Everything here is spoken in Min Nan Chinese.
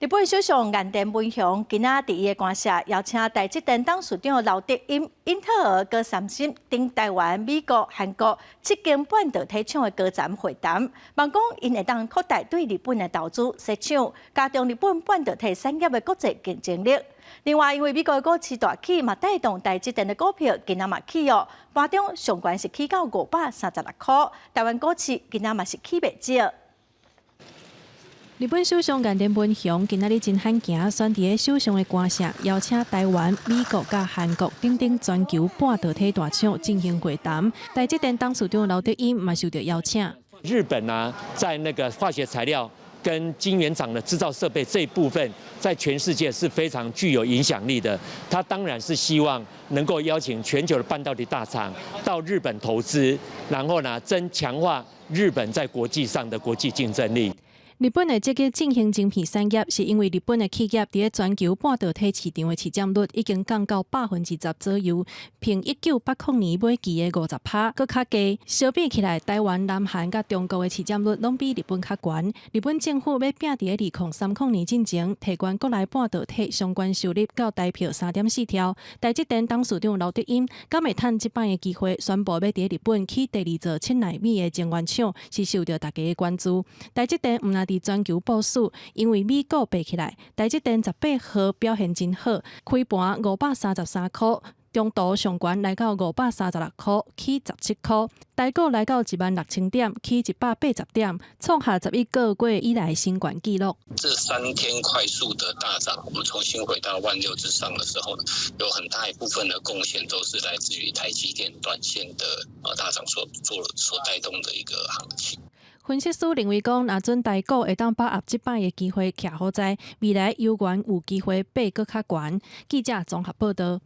日本首相岸田文雄今仔佇伊的官舍邀請台積電董事長劉德音、英特爾、閣三星等台灣、美國、韓國七間半導體廠的高層會談，望講𪜶會當擴大對日本的投資設廠，加強日本半導體產業的國際競爭力。另外，因為美國的股市大起，嘛帶動台積電的股票今仔嘛起哦，盤中上懸是起到536箍，台灣股市今仔嘛是起袂少。日本首相岸田文雄今仔日真罕見，選佇咧首相的官舍邀請台灣、美國佮韓國等等全球半導體大廠進行會談。台積電董事長劉德音嘛受著邀請。日本呢，在那個化學材料跟晶圓廠的製造設備這一部分，在全世界是非常具有影響力的。他當然是希望能夠邀請全球的半導體大廠到日本投資，然後呢，增強化日本在國際上的國際競爭力。日本會積極振興晶片產業，是因為日本的企業佇咧全球半導體市場的市佔率已經降到10%左右，比1980年尾期的50趴閣較低。相比起來，台灣、南韓佮中國的市佔率攏比日本較懸。日本政府欲拚佇咧2030年進前，提懸國內半導體相關收入到台幣3.4兆。台積電董事長劉德音敢會趁這擺的機會，宣布欲佇咧日本起第二座7納米的晶圓廠，是受著大家的關注。台積電毋但佇全球部署，因為美股爬起來，台積電18號表現真好，開盤533箍，中途上懸來到536箍，起17箍，台股來到16,000點，起180點，創下11個月以來新懸紀錄。這3天快速的大漲，我們重新回到萬六之上的時候呢，有很大一部分的貢獻都是來自於台積電短線的大漲所做所帶動的一個行情。分析師認為講，若準台股會當把握這擺的機會徛好在，未來猶原有機會爬閣較懸。記者綜合報導。